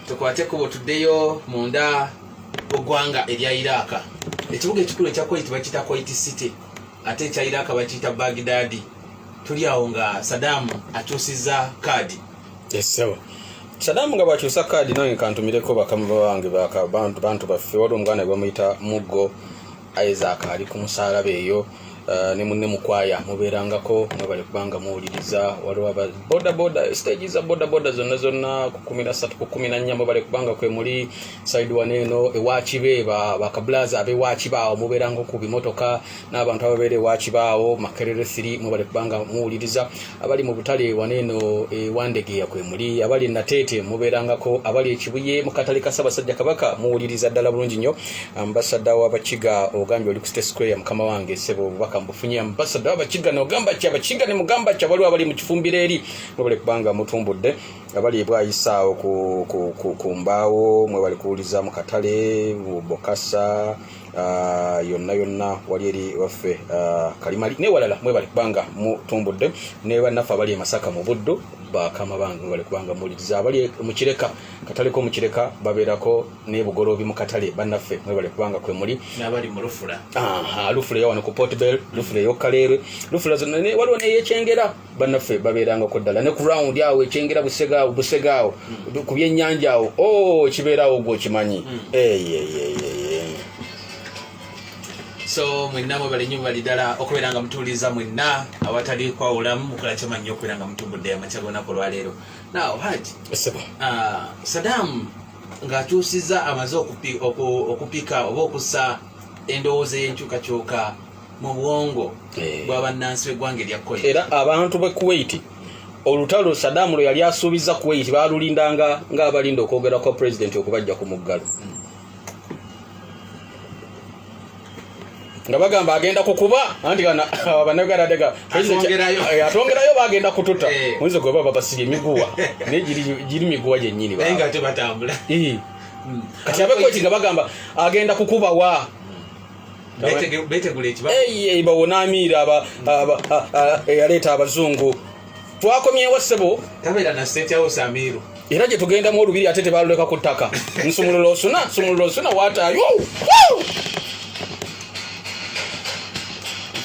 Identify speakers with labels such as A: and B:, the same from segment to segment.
A: Tukwate ekkubo tuddeyo munda mu ggwanga erya Iraq. Ekibuga ekikulu ekya Kuwait bakiyita Kuwait City, ate ekya Iraq bakiyita Baghdad. Tuli awo nga Saddam akyusizza kaadi.
B: Yes, Saddam nga bwakyusa kaadi, nange kantumireko bakama bange bantu baffe. Waliwo omuganda gwe bamuyita Muggo Isaac ali ku musaalaba eyo, ne munne mukwaya mubeerangako, mwebale kubanga muwuliriza. Waliwo aba boda boda, stage za boda boda zonna zonna ku 13 ku 14, mwebale kubanga kwe muli. Side wano eno ewakibe bakabulaza abewakibe awo mubeerangako ku bimotoka n'abantu ababeera ewakibe awo Makerere 3, mwebale kubanga muwuliriza. Abali mu butale wano eno ewandegeya kwe muli, abali Nateete mubeerangako, abali Ekibuye mu katale ka Ssaabasajja Kabaka muwuliriza ddala bulungi nnyo. Ambasada w'Abakiga ogambye oli ku State Square, mukama wange ssebo, obubaka mbufunye. Ambasada w'Abakiga nogamba ki? Abakiga ne mugamba ki? Abaliwo abali mu kifumbiro eri, mwebale kubanga mutumbudde. Abali ebwayisa awo ku mbaawo, mwebale kuwuliza mu katale mu Bokasa, yonna yonna wali eri waffe, Kalimali newalala, mwebale kubanga mutumbudde. Ne bannaffe abali e Masaka mu Buddu, bakama bange, mwebale kubanga muwuliriza. Abali mu Kireka, katale ko mu Kireka babeerako, ne Bugoloobi mu katale, bannaffe mwebale kubanga kwe muli.
A: N'abali mu Lufula.
B: Aha, Lufula eyo wano ku Port Bell, Lufula eyo Kaleerwe, Lufula zonna, waliwo n'eyekyengera, bannaffe babeerangako ddala ne ku round awo ekyengera Busega awo, Busega awo ku byennyanja awo, oh, kibeerawo gwe okimanyi. Eyeyeyeye.
A: So mwenna mwebale nnyo, mwebale ddala okubeera nga mutuwuliriza mwenna awatali kwawulamu. Mukola kyamanyi nnyo okubeera nga mutumbudde amakya g'olunaku olwaleero. Now Haji,
B: Ssebo.
A: Saddam ng'akyusizza, amaze okupika oba okussa endowooza ey'enkyukakyuka mu bwongo bw'abannansi b'eggwanga erya Kuwait.
B: Era abantu b'e Kuwait, olutalo Saddam lwe yali asuubizza Kuwait baalulindanga ng'abalinda okwogera kwa pulezidenti okubajja ku muggalo, nga bagamba agenda kukuba anti kana abannayuganda dega
A: Atwongerayo.
B: Atwongerayo, bagenda kututa. Muyinza gwe baba basibye emiguwa, naye giri miguwa gyennyini.
A: Naye nga ate batambula.
B: Kati ab'e Kuwait nga bagamba agenda kukubawa.
A: Betegula ekiba.
B: Ey, bawona amiira eyaleeta abazungu. Twakomyewo ssebo.
A: Tabeera na State House Amiru.
B: Era gye tugendamu olubiri ate tebaluleka ku ttaka. Nsumulula osuna, nsumulula osuna, waataayo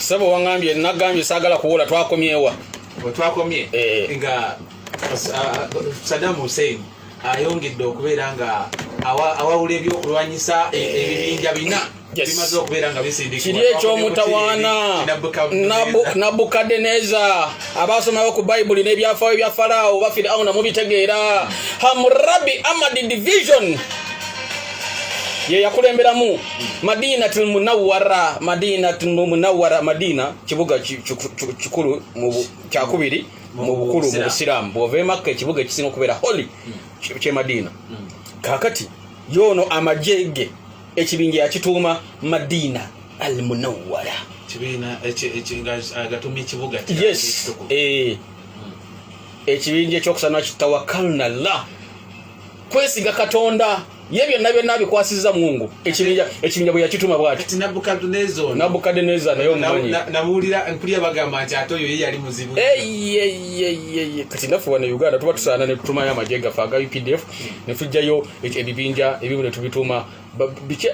B: ssebo. Waŋambye, nagambye saagala kuwola. Twakomyewa?
A: Wetwakomye nga Saddam Hussein ayongedde okubeera nga awawula ebyokulwanyisa, ebibinja bina bimaze okubeera nga bisindikibwa.
B: Kiri ekyomutawaana Nabukadeneza, abasomayo ku Bayibuli n'ebyafaayo bya Faraawo oba Firawuna mubitegeera. Hamurabi Amadi Division ye yakulemberamu Madinatul Munawwara. Madinatul Munawwara, Madina kibuga kikulu kyakubiri mu bukulu mu Busiraamu. Bw'ova e Makka, ekibuga ekisinga okubeera holy kye Madina. Kaakati yoono amagye ge ekibinja yakituuma Madina al Munawwara.
A: Kibiina nga agatumya ekibuga
B: Yes.
A: ekitukuvu.
B: Ekibinja ekyokusana kitawakkalna llah, kwesiga Katonda, ye byonna byonna abikwasiza Mungu. Ekibinja bwe yakituma bwati.
A: Kati Nabukaduneza ono.
B: Nabukaduneza naye omumanyi.
A: Nabuwulira, mpulira bagamba nti ate oyo ye yali muzibu.
B: Eyeyeyeye, kati naffe wano e Uganda tuba tusaana ne tutumayo amagye gaffe aga UPDF, ne tujjayo ebibinja ebimu ne tubituuma biki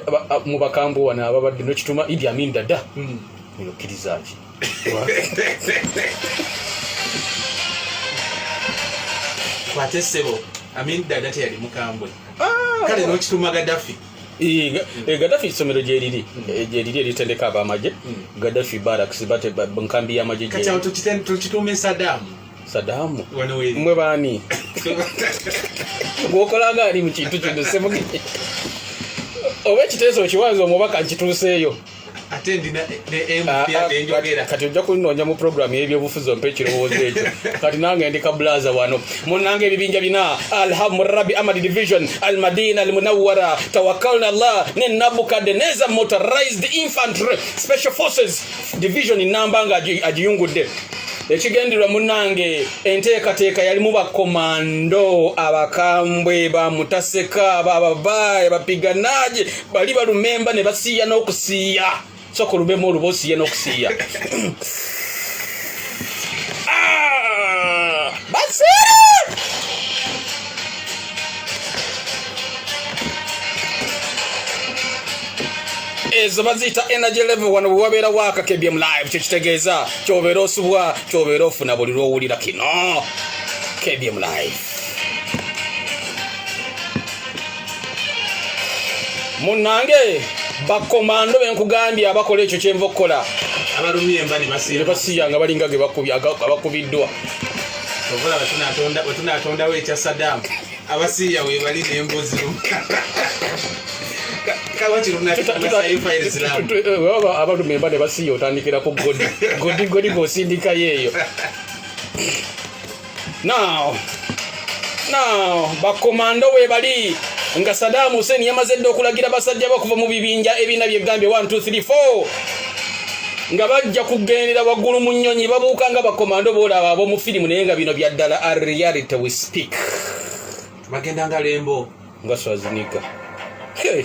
B: mu bakambwe wano ababadde, nokituma Idi Amin Dada. Okkiriza ki?
A: Kwate ssebo, Amin Dada teyali mukambwe. Kale n'okituuma Gaddafi.
B: Gaddafi essomero gyeriri, gyeriri eritendeka abamagye, Gaddafi Barracks, nkambi y'amagye.
A: Kati awo tukituume Saddam.
B: Sadamu.
A: Wano weri.
B: Mwe baani gwokolanga ali mu kintu kino semugi oba ekiteeso okiwanza omubaka nkituuseeyo.
A: Ate ndina ne MP ate njogera.
B: Kati ojja kunoonya mu programu y'ebyobufuzi ompe ekirowoozo ekyo. Kati nange ndi kabulaza wano munange. Ebibinja bina, Alhamurabi Amadi Division, Almadina Almunawara, Tawakkalna Allah ne Nabukadneza Motorized Infantry Special Forces Division namba nga agiyungudde. Ekigendererwa munange, enteekateeka yalimu bakomando abakambwe, bamutaseka, bababaaya, bapiganaje, bali balumemba ne basiiya n'okusiiya. Soka olubemu oluba osiiya n'okusiiya. Ah! Basiire. Ezo baziyita energy level. Wano bwe wabeera waaka KBM Live, kyekitegeeza kyobeera osubwa, kyobeera ofuna buli lwowulira kino KBM Live. Munnange, bakomando benkugambye abakola ekyo kyenva okukola,
A: abalumye emba ne basiya,
B: ne basiya nga balinga ge abakubiddwa.
A: Ovola wetunatondawo ekya Saddam, abasiya webali n'embuzi.
B: Abaluma emba ne basiya, otandikira ku godi godi godi ng'osindikayo eyo. Now bakomando webali nga Saddam Hussein yamaze dda okulagira basajja be okuva mu bibinja ebina byegambye 1 2 3 4, nga bajja kugendera waggulu mu nnyonyi, babuuka nga bakomando boolaba ab'omu firimu, naye nga bino bya ddala, a reality we speak.
A: Bagenda nga Rambo.
B: Nga Schwarzenegger. Hey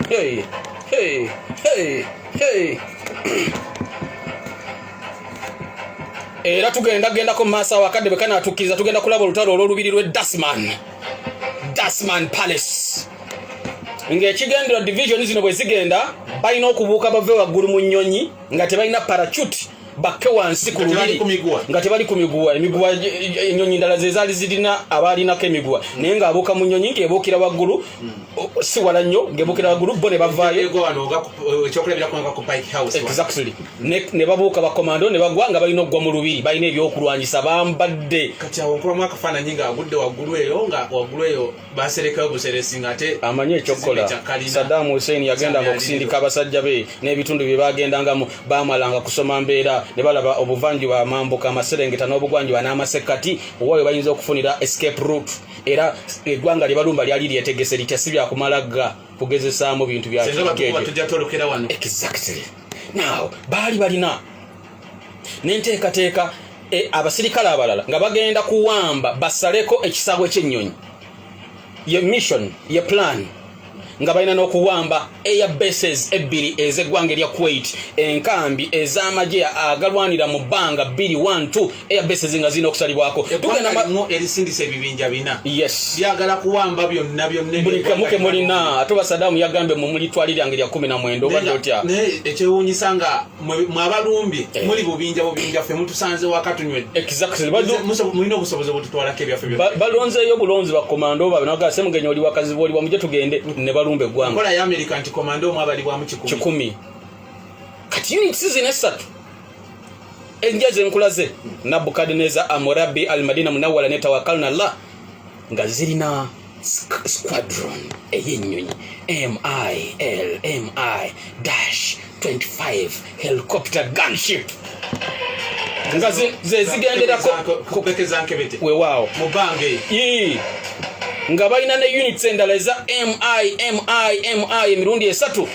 B: hey hey hey hey. Era tugenda gendako mu maaso awo, akadde bwe kanaatukkiriza, tugenda kulaba olutalo olw'olubiri lw'e Dasman Palace, ng'ekigendera division zino bwe zigenda balina okubuuka bave waggulu mu nnyonyi nga tebalina parachute, bakke wansi ku
A: Nga tebali
B: lubiri
A: ku miguwa.
B: Nga tebali ku miguwa. Emiguwa, ennyonyi ndala ze zaali zirina abaalinako emiguwa, naye ng'abuuka mu nnyonyi ng'ebuukira waggulu, si wala nnyo, ng'ebuukira waggulu, bo ne bavaayo.
A: Ego wano nga ekyokulabirako nga ku Pike House wano.
B: Exactly. Ne babuuka bakomando ne bagwa nga balina okugwa mu lubiri, balina ebyokulwanyisa bambadde.
A: Kati awo nkubamu akafaananyi ng'agudde waggulu eyo, nga waggulu eyo baserekayo buseresi nga ate
B: amanyi ekyokukola.
A: Kizimbe kya kalina.
B: Saddam Hussein yagendanga okusindika abasajja be n'ebitundu bye bagendangamu, bamalanga kusoma mbeera ne balaba obuvanjuba, amambuka, amaserengeta n'obugwanjuba n'amasekkati, owa we bayinza okufunira escape route. Era eggwanga lye balumba lyali lyetegese litya? Si byakumala ga kugezesaamu bintu bya
A: Senga batukuba
B: kigege.
A: Tujja twolokera wano.
B: Exactly. Now baali balina n'enteekateeka, abasirikale abalala nga bagenda kuwamba basaleko ekisaawe ky'ennyonyi, ye mission, ye plan, nga balina n'okuwamba air bases ebbiri ez'eggwanga erya Kuwait, enkambi ez'amagye agalwanira mu bbanga 212 air bases nga zirina okusalibwako.
A: Eggwanga limu erisindisa ebibinja bina.
B: Yes.
A: Byagala kuwamba byonna byonna.
B: Buli kamu ke mulina. Ate oba Sadamu yagambye mu mulitwali lyange lya 19, obadde otya?
A: Naye ekyewuunyisa nga mwe abalumbye muli bubinja bubinja, ffe mutusanze waka tunywedde.
B: Exactly.
A: Mulina obusobozi obututwalako ebyaffe byonna.
B: Balonzeeyo bulonzi bakomando babe naga Semugenyi oli wakazibu oli wamuje tugende ne balumba eggwanga.
A: Nkola ya Amerika nti komando omu abalibwamu 100.
B: 100. Kati units zino esatu enja zenkulaze, Nabukadneza, Amurabi, Almadina Munawala ne Tawakalna Allah, nga zirina squadron ey'ennyonyi MIL Mi dash 25 helicopter gunship nga ze zigenderako.
A: Kubekezankebete.
B: Weewaawo.
A: Mu bbanga eyo.
B: Ii. Nga balina ne units endala eza MIMIMI emirundi esatu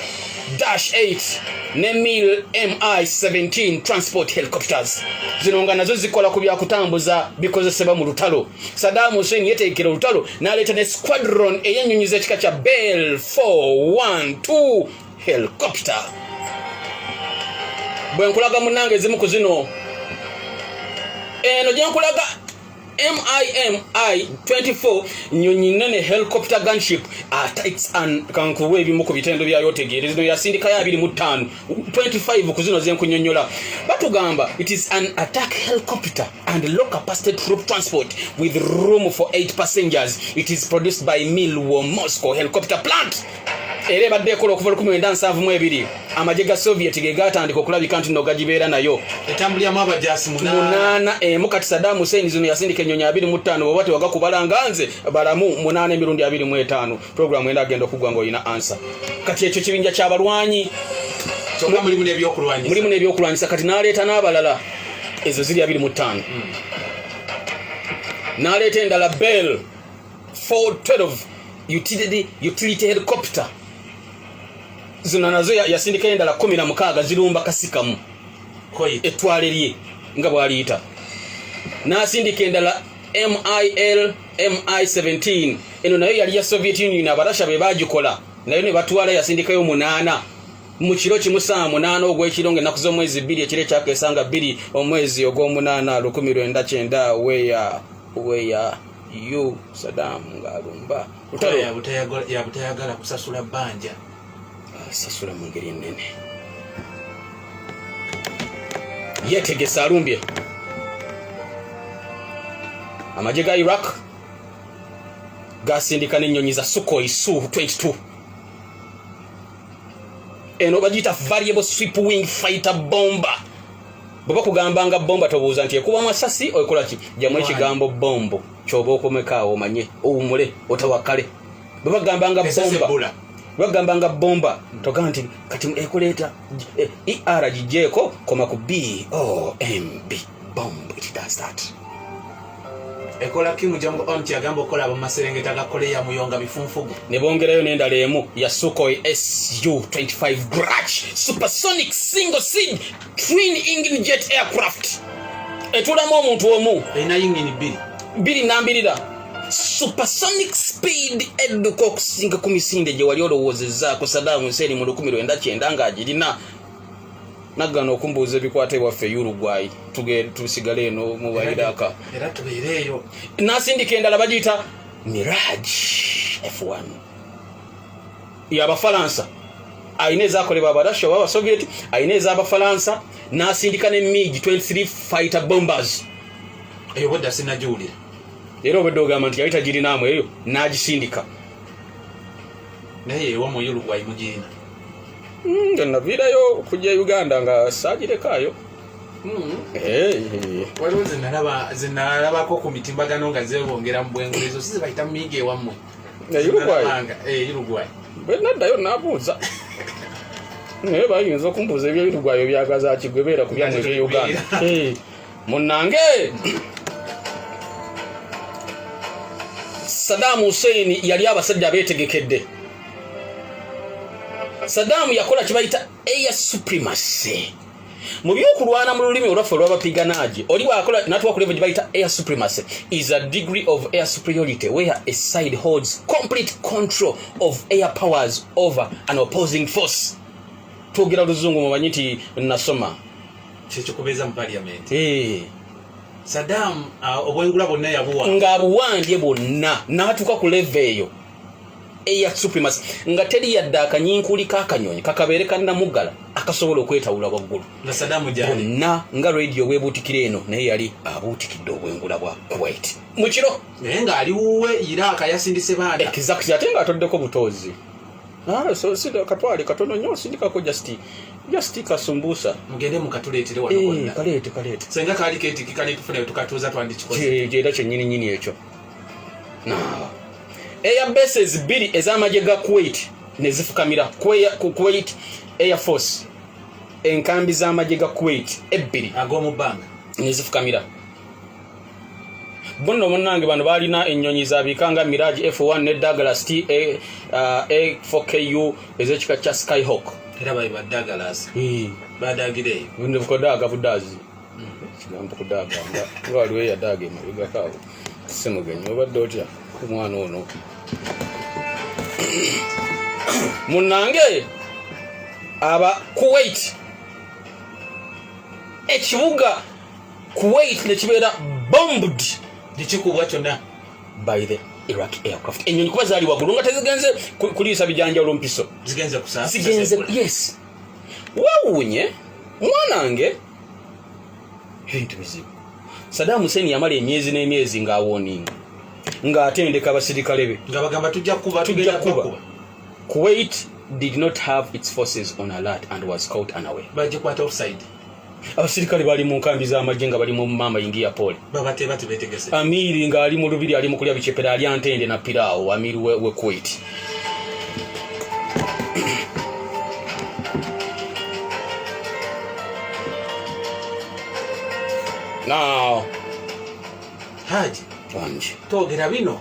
B: dash 8 ne Mil Mi 17 transport helicopters, zino nga nazo zikola ku byakutambuza bikozesebwa mu lutalo. Saddam Hussein yeteekera olutalo n'aleeta ne squadron ey'ennyonyi z'ekika kya Bell 412 helicopter. Bwe nkulaga munnange ezimu ku zino, eno gye nkulaga MIMI 24 nyonyi nene helicopter gunship ata it's an kankuwa ebimu ku bitendo byayo otegeere. Zino yasindikayo 25, 25 ku zino zenkunyonyola. Batugamba it is an attack helicopter and low capacity troop transport with room for 8 passengers. It is produced by Mil War Moscow helicopter plant, era ebadde ekola okuva 1972. Amagye ga Soviet ge gatandika okulabika nti no gagibeera nayo.
A: Etambuliramu abajaasi 8.
B: 8 emu. Kati Saddam Hussein zino yasindika ennyonyi 25. Bwoba tewagakubala nga nze balamu 8 emirundi 25, programu enda agenda okugwa ng'olina answer. Kati ekyo kibinja kyabalwanyi.
A: Kyokka mulimu n'ebyokulwanyisa.
B: Mulimu n'ebyokulwanyisa. Kati n'aleeta n'abalala, ezo ziri 25. N'aleeta endala Bell 412 utility helicopter, zino nazo yasindikayo endala 16, zirumba kasikamu
A: Koyi.
B: Ettwale lye nga bw'aliyita. N'asindika endala MIL Mi 17, eno nayo yali ya Soviet Union, Abarasha be bagikola, nayo ne batwala. Yasindikayo 8 mu kiro kimu, saa 8 ogw'ekiro, ng'ennaku z'omwezi 2, ekiro ekyakeesanga 2 omwezi ogw'omunaana 1990. Weya yu Saddam ng'alumba
A: Lutalo
B: lutalo.
A: Yabutayagala kusasula bbanja.
B: Abasasula mu ngeri ennene. Yetegese alumbye amagye ga Iraq, gasindika n'ennyonyi za Sukhoi Su 22. Eno bagiyita variable sweep wing fighter bomber. Bwe bakugambanga bomba, tobuuza nti ekuba masasi okola ki. Jamu ekigambo bombo kyoba okomekaawo, omanye owumule otawakale. Bwe bagambanga bomba, bagambanga bomba, togamba nti kati ekuleeta er gijeeko, koma ku b o m b, bomb. It does that.
A: Ekola Kim Jong Un kyagamba okukola abamaserengeta ga Korea muyonga bifunfugu.
B: Ne bongerayo n'endala emu ya Sukhoi Su 25 Grach supersonic single seat twin engine jet aircraft, etulamu omuntu omu.
A: Erina yingini bbiri.
B: Bbiri nambirira, supersonic speed, edduka okusinga ku misinde gye wali olowoozezaako. Saddam Hussein mu 1990 ng'agirina. Naggana okumbuuza ebikwata ewaffe Uruguay, tusigale eno mu Bairaka.
A: Era tubeereeyo.
B: Nasindika endala bagiyita Mirage F1 yabafalansa. Alina ezakolebwa Abarussia oba Abasoviet, alina ez'Abafalansa. Nasindika ne MiG 23 fighter bombers.
A: Eyo bwedda sinagiwulira.
B: Era obwedde ogamba nti yali tagirinaamu, eyo n'agisindika.
A: Naye ewa mu Uruguay mugirina?
B: Nga naviirayo okujja e Uganda nga saagirekaayo.
A: Waliwo zenalabako ku mitimbagano nga zebongera mu bwengula, ezo si zebayita MiG ewammwe?
B: Uruguay?
A: Uruguay.
B: Bwe naddayo nabuuza, naye bayinza okumbuuza ebya Uruguay byagaza kigwe beera ku byammwe ebye Uganda. Munnange, Saddam Hussein yali abasajja abeetegekedde. Saddam yakola kibayita air supremacy mu byokulwana. Mu lulimi olwaffe olw'abapiganaaji, oli bwakola natuwa ku level gye bayita air supremacy, is a degree of air superiority where a side holds complete control of air powers over an opposing force. Twogera luzungu, mumanyi nti nasoma.
A: Kyekikubeeza mu parliament. Saddam obwengula bwonna yabuwa.
B: Ng'abuwandye bwonna n'atuuka ku level eyo eya supremacy, nga teri yadde akanyinkuli k'akanyonyi kakabeere kannamuggala akasobola okwetawula waggulu.
A: Nga Saddam gyali.
B: Bonna nga radio bwebuutikira eno, naye yali abuutikidde obwengula bwa Kuwait mu kiro.
A: Naye ng'ali wuwe Iraq yasindise baana.
B: Exactly, ate ng'atoddeko butoozi. Ah, so katwale katono nnyo, sindikako just kasumbusa.
A: Mugende mukatuleetere wano. Bonna.
B: Kaleete, kaleete.
A: Senga kaali keetiki kali tufune tukatuuza, twandikikoze.
B: Era kyennyini nyini ekyo. Air bases bbiri ez'amagye ga Kuwait ne zifukamira. Ku Kuwait Air Force, enkambi z'amagye ga Kuwait ebbiri
A: ag'omu bbanga
B: ne zifukamira. Bonno munnange bano balina ennyonyi zabika nga Mirage F1 ne Douglas T A4KU ez'ekika kya Skyhawk.
A: Era bali ba Douglas badagira eyo.
B: Kudaaga budaazi, kigambo kudaaga nga waliwo eyadaaga emabegako awo. Simugenyi, obadde otya omwana ono munnange? Aba Kuwait, ekibuga Kuwait nekibeera bombed.
A: Nekikubwa kyonna.
B: By the Iraq aircraft. Enyonyi kuba zaali waggulu nga tezigenze kuliisa bijanjalo mpiso.
A: Zigenze kusa.
B: Zigenze, yes. Wewuunye mwanange, ebintu bizibu. Saddam Hussein yamala emyezi n'emyezi ng'awarninga, ng'atendeka abasirikale be.
A: Nga bagamba tujja kuba
B: tujja
A: tugenda
B: kuba.
A: kuba.
B: Kuwait did not have its forces on alert and was caught unaware.
A: Bagikwata offside.
B: Abasirikale bali mu nkambi z'amagye nga bali mu mama ingia pole.
A: Babateeba tebeetegese.
B: Amiri ng'ali mu lubiri, ali mu kulya bicepera, alya ntende na piraawo, amiri we Kuwait. Now
A: Haji.
B: Wangi.
A: Twogera bino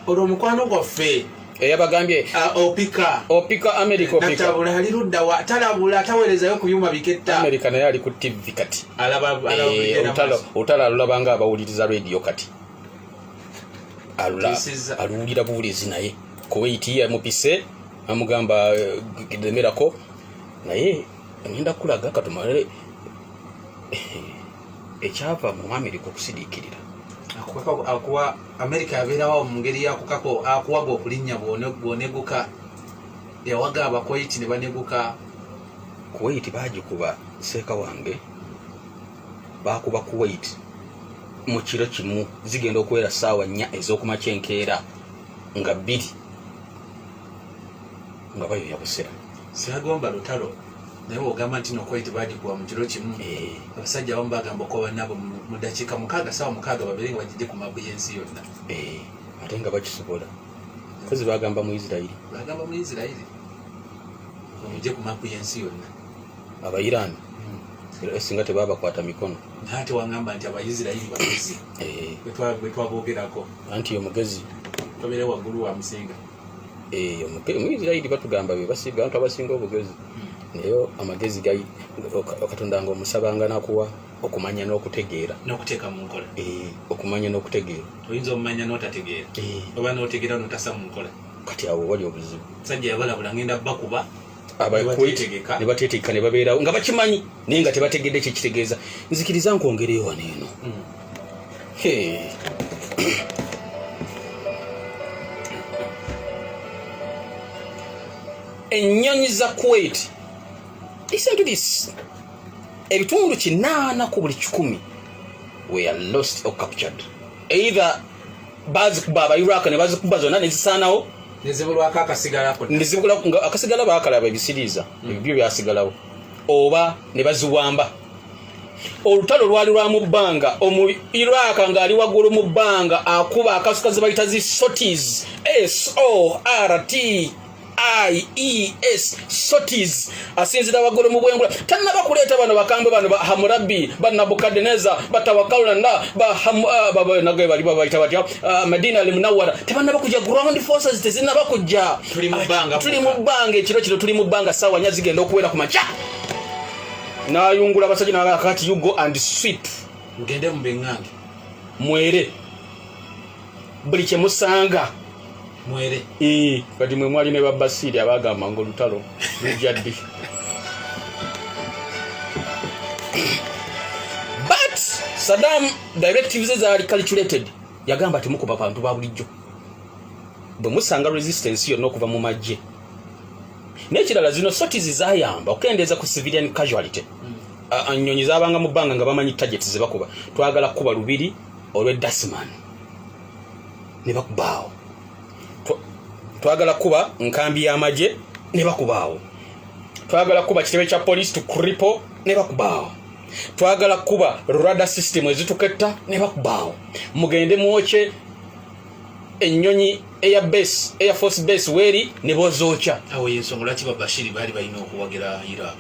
A: olwo omukwano gwaffe
B: eyabagambye
A: opika.
B: Opika America, opika.
A: Natabula ali luddawa? Talabula, taweerezayo ku byuma biketta.
B: America naye ali ku TV kati.
A: Alaba alaba bigenda maaso.
B: Olutalo alulaba nga abawuliriza radio kati.
A: Tiisizza.
B: Aluwulira buwulizi, naye Kuwait yamupise amugamba lemerako, naye ngenda kulaga katumale ekyava mu America okusidiikirira.
A: Akuwa America abeerawo mu ngeri yakukako akuwaga okulinnya bw'oneguka. Yawaga Abakuwaiti ne baneguka.
B: Kuwait bagikuba, seeka wange, bakuba Kuwait mu kiro kimu, zigenda okuwera 4:00 ez'okumakya, enkeera nga 2 nga bayoya busera.
A: Siragomba lutalo, naye ogamba nti no Kuwait bagikuba mu kiro kimu. Abasajja abamu bagamba okuba bannaabwe mu dakiika 6, 6:00 babeere nga bagijje ku mabu y'ensi yonna.
B: Ate nga bakisobola, kozi bagamba mu Isirairi.
A: Bagamba mu Isirairi bamugye ku mapu y'ensi yonna.
B: Abairani era singa tebabakwata mikono.
A: Naye ate wangamba nti Abaisirairi bagezi, bwe twabogerako.
B: Anti omugezi
A: tobeere waggulu wa musinga.
B: Omuisirairi batugamba be bantu abasinga obugezi, naye amagezi Katonda nga omusabanga nakuwa okumanya n'okutegeera.
A: N'okuteeka mu nkola.
B: Okumanya n'okutegeera.
A: Oyinza omumanya n'otategeera, oba n'otegeera n'otassa mu nkola.
B: Kati awo wali obuzibu.
A: Musajja yabalabula, ngenda bakuba.
B: Abakuwait ne bateetegeka ne babeerawo nga bakimanyi, naye nga tebategedde kyekitegeeza. Nzikiriza nkwongereyo wano eno. Hey. Ennyonyi za Kuwait, listen to this, ebitundu 80 ku buli 100 were lost or captured. Either bazikuba Abairaq ne bazikuba zonna ne zisaanawo,
A: nezibulwako akasigalako,
B: nezibula nga akasigala bakalaba ebisiriiza ebyo byasigalawo, oba ne baziwamba. Olutalo lwali lwa mu bbanga. Omu Iraq ng'ali waggulu mu bbanga akuba akasuka ze bayita zi sorties, s o r t i e s, sorties. Asinzira waggulu mu bwengula, tannaba kuleeta bano bakambwe bano ba Hamurabi, ba Nabukaddeneza, batawakkalna ba bali babayita batya, Madina al Munawara, tebannaba kujja. Ground forces tezinnaba kujja.
A: Tuli mu bbanga.
B: Tuli mu bbanga ekiro kino, tuli mu bbanga, 4:00 zigenda okuwera ku makya. N'ayungula abasajja naga kati, "You go and sweep."
A: Mugende mu beŋŋange.
B: Mwere buli kye musanga.
A: Mwere.
B: Kati mwe mwali ne babasiiri abagamba nga olutalo lujja ddi? But Saddam directives ze zaali calculated. Yagamba temukuba bantu ba bulijjo, bwe musanga resistance yonna okuva mu magye. N'ekirala, zino sorties zayamba okukendeeza ku civilian casualty. Ennyonyi zabanga mu bbanga nga bamanyi target ze bakuba. Twagala kukuba lubiri olw'e Dasman, ne bakubaawo. Twagala kuba nkambi y'amagye, ne bakubaawo. Twagala kuba kitebe kya police to cripple, ne bakubaawo. Twagala kuba radar system ezituketta, ne bakubaawo. Mugende mwokye ennyonyi air base, air force base weeri, ne bozookya.
A: Awo yensonga lwaki Babashiri baali balina okuwagira Iraq.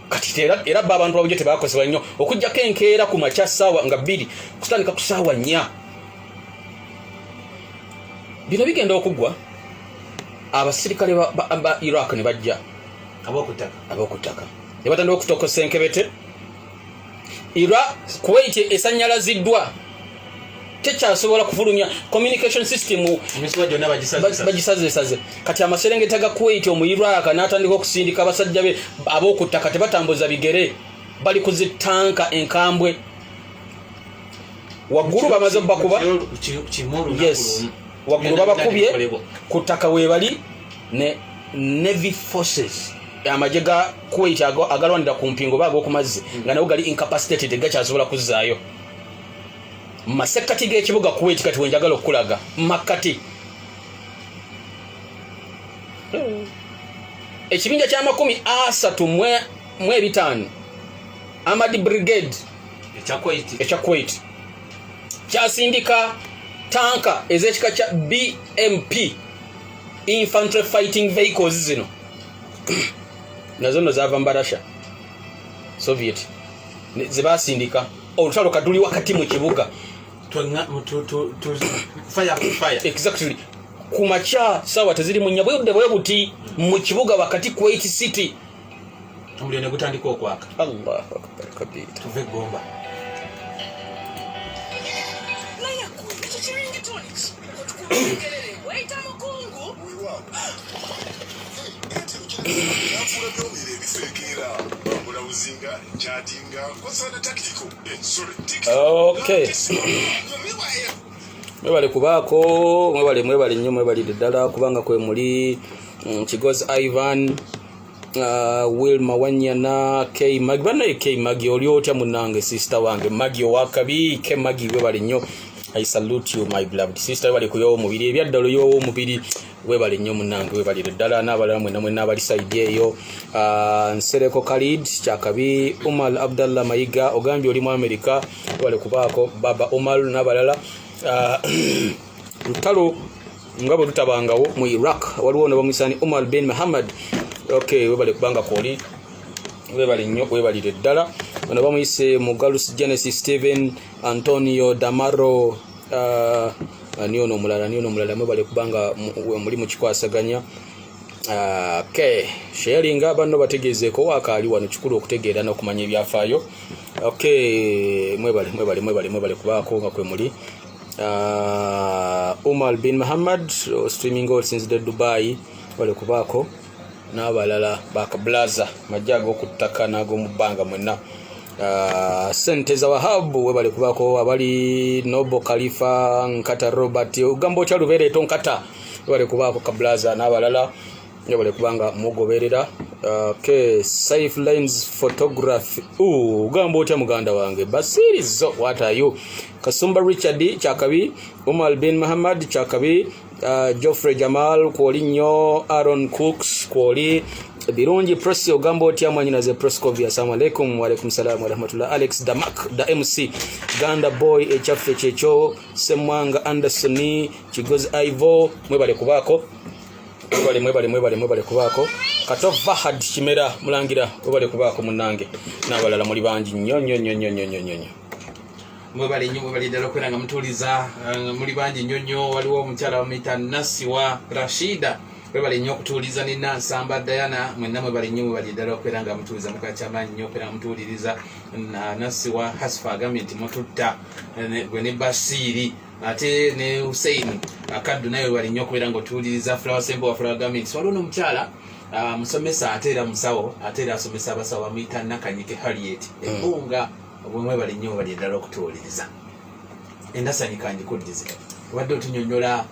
B: Kati era ba abantu babujjo tebakozebwa nnyo okugjako enkeera ku makya 2:00, kutandika ku 4:00. Bino bigenda okuggwa, abasirikale ba Iraq ne bajja.
A: Abokutaka.
B: Ab'okuttaka ne batandika okutokosa enkebete. Ira Kuwait esanyalaziddwa, tekyasobola kufulumya communication system.
A: Emisuwa gyonna bagisaze.
B: Bagisazesaze. Kati amaserengeta ga Kuwait, omu Iraq n'atandika okusindika abasajja be ab'okuttaka. Tebatambuza bigere, bali ku zitanka enkambwe. Waggulu bamaze bakuba. Yes, waggulu babakubye, ku ttaka weebali ne navy forces, amagye ga Kuwait agalwanira ku mpingo oba ag'oku mazzi, nga nago gali incapacitated, gakyasobola kuzzaayo. Mu masekkati g'ekibuga Kuwait kati wenjagala okukulaga makkati, ekibinja kya 35 Armored Brigade ekya Kuwait kyasindika tanka ez'ekika kya BMP infantry fighting vehicles. Zino nazo nno zava mu Barasha, Soviet, zebasindika. Olutalo kaduli wakati mu kibuga. Exactly, ku makya sawa teziri mu nnya, bwebudde bwe buti, mu kibuga wakati, Kuwait City.
A: Omuliro ne gutandika okwaka.
B: Allahu akbar kabira.
A: Tuve Gomba.
C: Naye ekyo kiringi tonic otukugerere weyita mukungu.
D: Nfuula byomere ebifeekeera bambula buzinga kyatinga kozesa tactical, sorry.
B: Okay. Mwebale kubaako, mwebale, mwebale nnyo, mwebalire ddala kubanga kwe muli. Kigozi Ivan, Wilma Wanyana, K Magi. Banaye K Magi, oli otya munange, sister wange Magi owakabi. K Magi, webale nnyo. I salute you, my beloved sister. Webale kuyowa omubiri, ebyaddala oyowa omubiri. Webale nnyo munange, webalire ddala. N'abalala mwena mwena abali side eyo. Nsereko Khalid Kyakabi, Umar Abdallah Mayiga, ogambye oli mu America, webale kubaako Baba Umar n'abalala. Lutalo nga bwe lutabangawo mu Iraq, waliwo ne bamusani Umar bin Muhammad. Okay, webale kubanga kwoli, webale nnyo, webalire ddala. Ono bamuyise Mugalus Genesis, Steven Antonio Damaro, ani ono omulala, ani ono omulala, mwebale kubanga muli mukikwasaganya. Okay, sharinga banno bategeezeeko wakaali wano, kikulu okutegeera n'okumanya ebyafaayo. Okay, mwebale, mwebale, mwebale, mwebale kubaako nga kwe muli. Umar bin Muhammad streaming all since the Dubai, wale kubaako n'abalala bakablaza majja ag'oku ttaka n'ag'omu bbanga mwenna. Sente za Wahabu, webale kubaako abali Nobo Khalifa Nkata Robert, ogamba otya Lubereeto Nkata, webale kubaako kablaza n'abalala, webale kubanga mugoberera. Okay, Safe Lines Photography, ogamba otya muganda wange Basirizo, what are you? Kasumba Richard Kyakabi, Umar bin Muhammad Kyakabi, Geoffrey Jamal kwoli nnyo, Aaron Cooks kwoli birungi, Prosi ogamba otya mwanyinaze Proscovia, assalamu alaikum. Wa alaikum salam wa rahmatullah. Alex Damak da MC Ganda Boy, ekyaffe kyekyo. Semwanga Anderson, Kigozi Ivo, mwebale kubaako, mwebale, mwebale, mwebale, mwebale kubaako. Kato Vahad Kimera Mulangira, mwebale kubaako munnange n'abalala muli bangi nnyo nnyo nnyo nnyo nnyo nnyo nnyo.
A: Mwebale nnyo, mwebale ddala okubeera nga mutuuliza. Muli bangi nnyo nnyo. Waliwo omukyala bamuyita Nasiwa Rashida, mwebale nnyo okutuuliza, ne Nansamba Diana, mwenna mwebale nnyo, mwebale ddala okubeera nga mutuuliza. Mukakyamaanyi nnyo okubeera nga mutuwuliriza. Nasiwa Hasfa agambye nti mututta gwe ne Basiiri, ate ne Hussein Akaddu naye webale nnyo okubeera nga otuwuliriza. Flower Sembo wa Flower Garments. Waliwo n'omukyala musomesa ate era musawo, ate era asomesa abasawo, bamuyita Nakanyike Harriet Ebbunga. Obwe mwebale nnyo, mwebale ddala okutuwuliriza. Endasanyika ngikuddize, obadde otunyonyola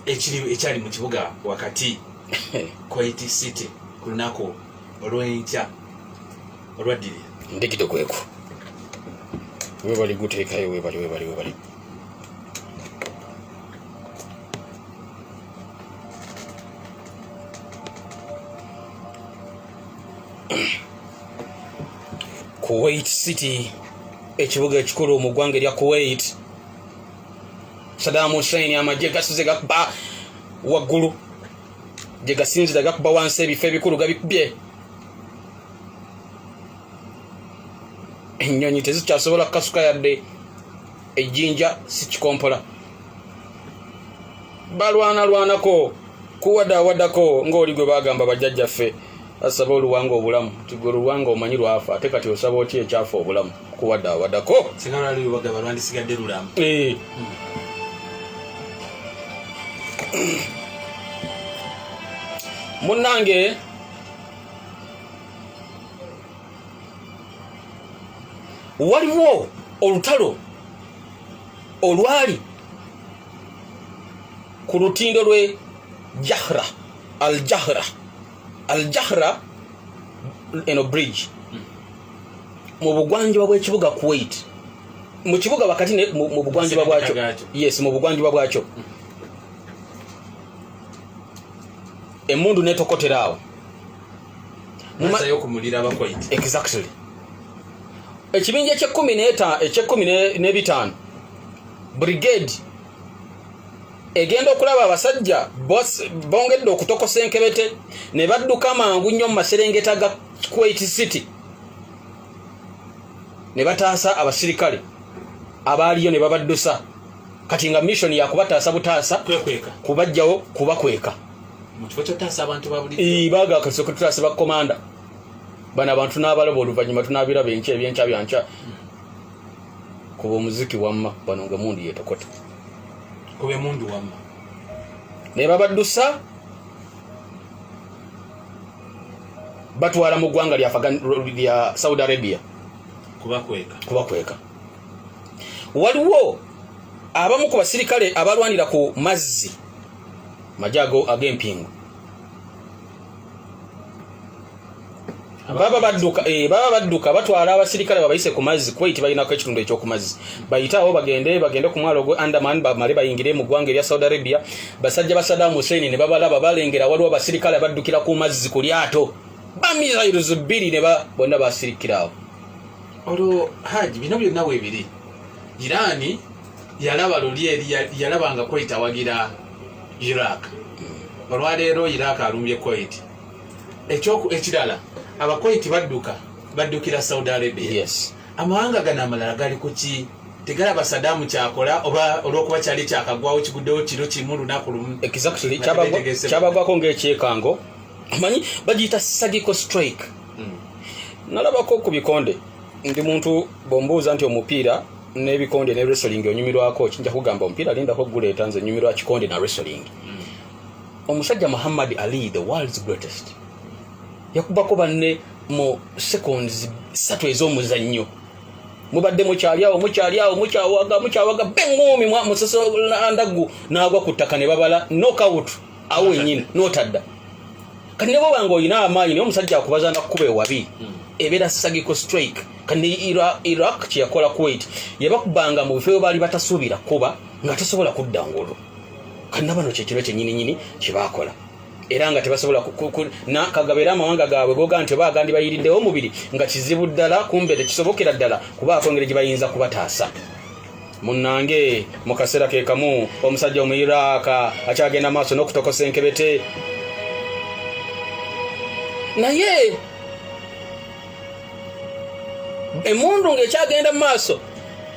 A: ekiri ekyali mu kibuga wakati Kuwait City ku lunaku olw'enkya olwaddirira.
B: Ndigito kweku, webali guteekayo, webali, webali, webali. Kuwait City, ekibuga ekikulu mu ggwanga erya Kuwait. Saddam Hussein amagye gasize gakuba waggulu, gye gasinzira gakuba wansi, ebifo ebikulu gabikubye, ennyonyi tezikyasobola kukasuka yadde ejjinja, si kikompola. Balwanalwanako kuwadawadako ng'oli gwe bagamba bajjajjaffe asaba oluwanga obulamu, nti gwe oluwanga omanyi lwafa, ate kati osaba otya ekyafa obulamu? Kuwadawadako.
A: Singa lwali lubagaba lwandisigadde lulamu.
B: Munnange, waliwo olutalo olwali ku lutindo lwe Jahra, Al Jahra, Al Jahra eno bridge mu bugwanjuba bw'ekibuga Kuwait, mu kibuga wakati mu bugwanjuba bwakyo.
A: Gaakyo.
B: Yes, mu bugwanjuba bwakyo. Emundu netokotera awo.
A: Nasayo okumulira abakwait.
B: Exactly. Ekibinja ekyekumi n'ebitaano brigade egenda okulaba abasajja bongedde okutokosa enkebete, ne badduka mangu nnyo mu maserengeta ga Kuwait City ne bataasa abasirikale abaaliyo ne babaddusa. Kati nga mission yakubataasa butaasa.
A: Kwekweka.
B: Kubajjawo, kubakweka.
A: Mu kifo kyotaasa abantu ba bulijjo.
B: Baga kasooka tutaase bakomanda bano, abantu n'abalaba oluvannyuma tunaabiraba enkya, ebyenkya byankya. Kuba omuziki wamma bano nga emundu yetokota.
A: Kuba emundu wamma.
B: Ne babaddusa, batwala mu ggwanga lya Saudi Arabia.
A: Kubakweka.
B: Kubakweka. Waliwo abamu ku basirikale abalwanira ku mazzi, majje ago ag'empingu. Baba badduka, baba badduka batwala abasirikale babayise ku mazzi. Kuwait balinako ekitundu eky'oku mazzi, bayite awo bagende ku mwalo ogwe Andaman, bamale bayingire mu ggwanga erya Saudi Arabia. Basajja ba Saddam Hussein ne babalaba, balengera waliwo abasirikale abaddukira ku mazzi ku lyato, ba missiles bbiri ne bonna basirikira awo.
A: Olwo Haji, bino byonna weebiri, Irani yalaba luli eri yalaba nga Kuwait awagira Iraq. Olwaleero Iraq alumbye Kuwait. Ekirala, Abakuwait badduka, baddukira Saudi Arabia. Amawanga gano amalala gali kuki? Tegalaba Sadamu kyakola, oba olwokuba kyali kyakagwawo, kiguddewo kiro kimu, lunaku lumu.
B: Exactly.
A: Nga tebeetegese.
B: Kyabagwako ng'ekyekango, omanyi bagiyita surgical strike. Nalabako ku bikonde. Ndi muntu bwombuuza nti omupiira n'ebikonde ne wrestling onyumirwako, kinja kugamba omupiira lindako guleeta, nze nyumirwa kikonde na wrestling. Omusajja Muhammad Ali, the world's greatest, yakubako banne mu seconds 3 ez'omuzannyo. Mubadde mukyali awo, mukyali awo, mukyawaga, mukyawaga, beŋŋoomi musosolandaggu n'agwa ku ttaka ne babala knockout awo wennyini n'otadda. Kati ne bwoba nga olina amaanyi, naye omusajja akubaza nakukuba ewabi, ebeera surgical strike. Kati ne Iraq kyeyakola Kuwait, yabakubanga mu bifo bye baali batasuubira kuba nga tosobola kudda ngulu. Kati nabano kyekiro kyenyininyini kyebakola, era nga tebasobola kagabeera amawanga gaabwe goga nti oba agandi bayiriddewo omubiri nga kizibu ddala, kumbe tekisobokera ddala kubaako engeri gye bayinza kubataasa. Munnange, mu kaseera ke kamu omusajja omu Iraaka akyagenda maaso n'okutokosa enkebete, naye emundu ng'ekyagenda mu maaso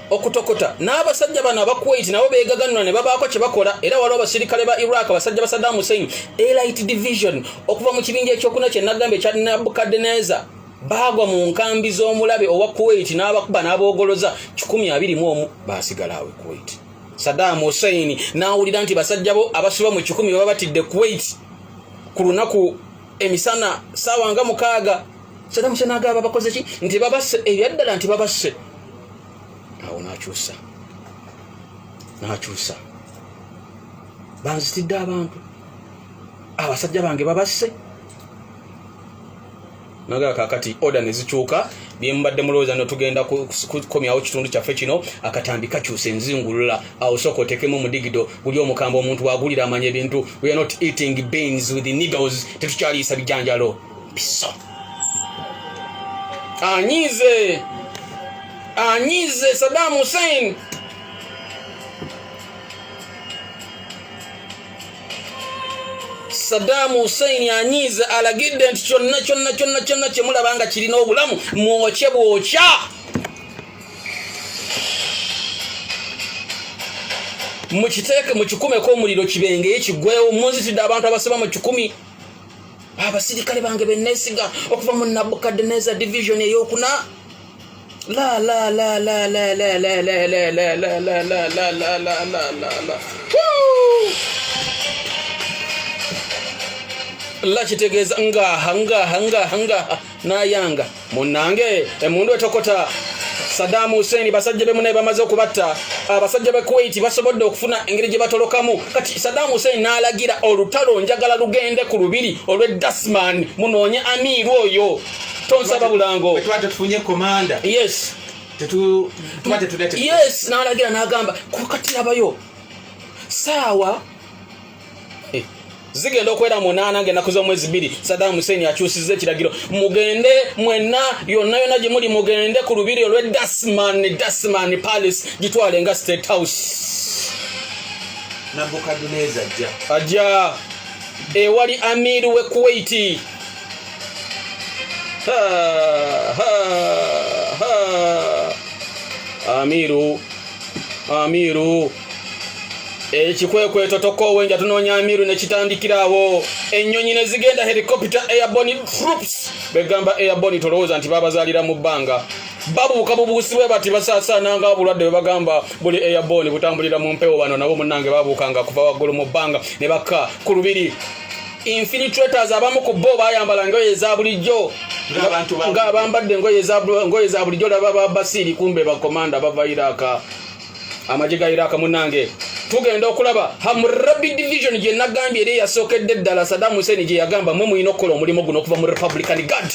B: okutokota, n'abasajja bano aba Kuwait nabo beegaganula ne babaako kye bakola. Era waliwo abasirikale ba Iraq, abasajja ba Saddam Hussein, elite division okuva mu kibinja ekyokuna kye nagambye ekya Nabukaddeneza, baagwa mu nkambi z'omulabe owa Kuwait n'abakuba n'aboogoloza 121, baasigala awo e Kuwait. Saddam Hussein n'awulira nti basajja bo abasuba mu 100 baba batidde Kuwait ku lunaku emisana saawa nga 6. Saddam Hussein agamba bakoze ki? Nti babasse ebyaddala, nti babasse awo. N'akyusa, n'akyusa, banzitidde abantu, abasajja bange babasse. Naga kakati order ne zikyuka, byemubadde mulowooza no tugenda kukomyawo kitundu kyaffe kino, akatambi kakyusa enzingulula awo. Sooka otekemu omudigido guli omukamba, omuntu wagulira amanya ebintu. We are not eating beans with needles, tetukyaliisa bijanjalo piso. Anyize, anyize Saddam Hussein. Saddam Hussein anyiize, alagidde nti kyonna kyonna kyonna kyonna kyemulaba nga kirina obulamu mwokye bwokya. Mukiteeke, mukikumeko omuliro, kibengeye, kigwewo. Munzitidde abantu abasaba mu 100, abasirikale bange benesiga okuva mu Nabukaddeneza division eyokuna. La la la la la la la la la la la la la la la la la la la. Woo! La kitegeeza ngaha ngaha ngaha ngaha nayanga. Munnange, emundu etokota. Saddam Hussein basajja be munaye bamaze okubatta, abasajja ba Kuwait basobodde okufuna engeri gye batolokamu. Kati Saddam Hussein n'alagira olutalo, njagala lugende ku lubiri olw'e Dasman, munoonye amiiru oyo. Tonsaba bulango.
A: Bwe tuba tetufunye komanda, tuba tetulya.
B: Yes, n'alagira n'agamba kati labayo saawa zigenda okwera 8 ng'ennaku z'omwezi 2. Saddam Hussein akyusizza ekiragiro, mugende mwenna yonna yonna gye muli, mugende ku lubiri olw'e Dasman, Dasman Palace, gitwale nga State House.
A: Nabukaduneza ajja.
B: Ajja ewali amiru we Kuwait. Ha, ha, ha. Amiru, amiru, ekikwekweto tokoowenja, tunoonya amiru. Ne kitandikirawo, ennyonyi ne zigenda, helicopter, airborne troops. Begamba airborne, tolowooza nti babazaalira mu bbanga, babuuka bubuusi bwe bati, basaasaana nga obulwadde bwe bagamba buli airborne, butambulira mu mpewo. Bano nabo munnange babuukanga kuva waggulu mu bbanga ne bakka ku lubiri. Infiltrators abamu ku bo bayambala engoye eza bulijjo.
A: Ng'abantu ba-
B: Ng'abambadde engoye za bulijjo, laba ba basiiri, kumbe bakomanda bava Iraka, amagye ga Iraka. Munnange, tugenda okulaba Hamurabi division gye nagambye eri eyasookedde ddala Saddam Hussein gye yagamba mwe mulina okukola omulimu guno okuva mu Republican Guard.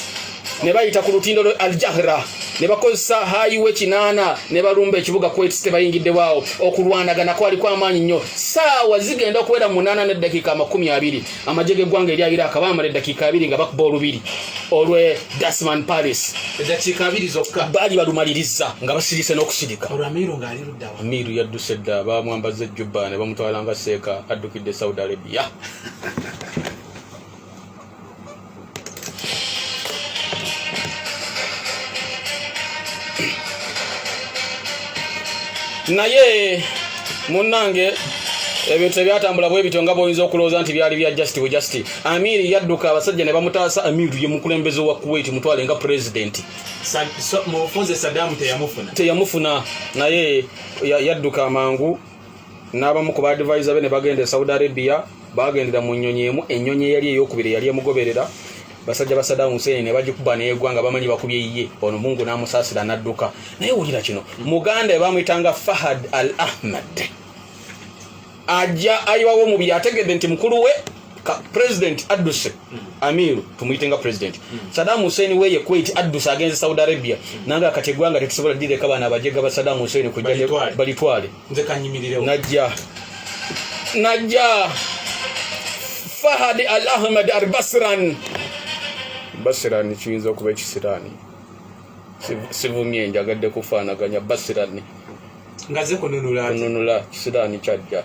B: Ne bayita ku lutindo lwe Al Jahra ne bakozesa highway 8 ne balumba ekibuga Kuwait City. Bayingiddewaawo, okulwanagana kwali kwamaanyi nnyo. Saawa zigenda okuwera 8:20, amagye g'eggwanga erya Iraq baamala eddakiika 20 nga bakuba olubiri olwe Dasman Palace.
A: Eddakiika 20 zokka.
B: Baali balumaliriza nga basirise n'okusirika.
A: Olwo Amiru ng'ali luddawa?
B: Amiru yadduse dda, bamwambaza ejjubba ne bamutwala nga seeka, addukidde Saudi Arabia. Naye munnange, ebintu ebyatambula bwe bityo nga bwoyinza okulowooza nti byali bya just bwe just. Amiri yadduka, abasajja ne bamutaasa. Amiru ye mukulembeze wa Kuwait, mutwale nga pulezidenti.
A: Mu bufunze Sadamu teyamufuna.
B: Teyamufuna, naye yadduka amangu n'abamu ku baadvisor be ne bagenda e Saudi Arabia. Bagendera mu nnyonyi emu. Ennyonyi eyali eyokubiri yali emugoberera, basajja ba Saddam Hussein ne bagikuba neegwa nga bamanyi bakubye yiye. Ono Mungu n'amusaasira n'adduka. Naye wulira kino, muganda bamuyitanga Fahad Al Ahmad, ajja ayiwawo omubiri, ategedde nti mukulu we president adduse. Amiru tumuyite nga president. Saddam Hussein weye Kuwait adduse, agenze Saudi Arabia. Nanga kati eggwanga tetusobola direka bana abajega ba Saddam Hussein kujja
A: Balitwale.
B: Balitwale.
A: Nze kanyimirirewo.
B: Najja Fahad Al Ahmad Al Basran. Basran kiyinza okuba ekisiraani. Sivumye, njagadde kufaanaganya Basran.
A: Ngaze kununula ati.
B: Kununula kisiraani kyajja